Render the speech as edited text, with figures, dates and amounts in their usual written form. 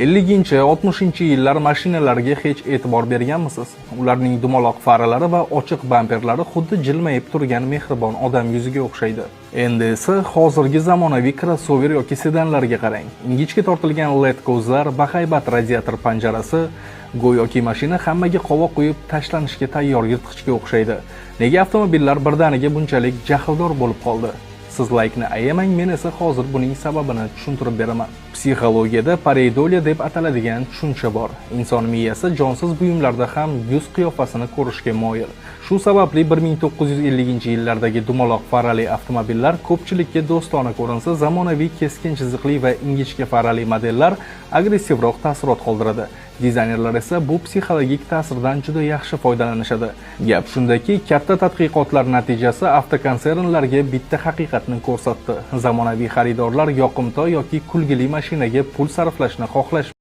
50-60-yillar mashinalarga hech e'tibor berganmisiz? Ularning dumaloq faralari va ochiq bamperlari xuddi jilmayib turgan mehribon odam yuziga o'xshaydi. Endi esa hozirgi zamonaviy krossover yoki sedanlarga qarang. Ingichka tortilgan LED ko'zlar, bahaybat radiator panjarasi, go'yoki mashina hammaga qovoq qo'yib tashlanishga tayyor yirtqichga o'xshaydi. Nega avtomobillar birdaniga bunchalik jahldor bo'lib qoldi? Siz laykni ayamang, men esa hozir buning sababini tushuntirib beraman. Psixologiyada pareidolia deb ataladigan tushuncha bor. Inson miyasi jonsiz buyumlarda ham yuz qiyofasini ko'rishga moyil. Shu sababli 1950-yillardagi dumaloq farali avtomobillar ko'pchilikka do'stona ko'rinsa, zamonaviy keskin chiziqli va ingichka farali modellar agressivroq taassurot qoldiradi. Dizaynerlar esa bu psixologik ta'sirdan juda yaxshi foydalanishadi. Gap shundaki, katta tadqiqotlar natijasi avtokonsernlarga bitta haqiqatni ko'rsatdi. Zamonaviy xaridorlar yoqimtoy yoki kulgili mashinaga pul sarflashni xohlashmaydi.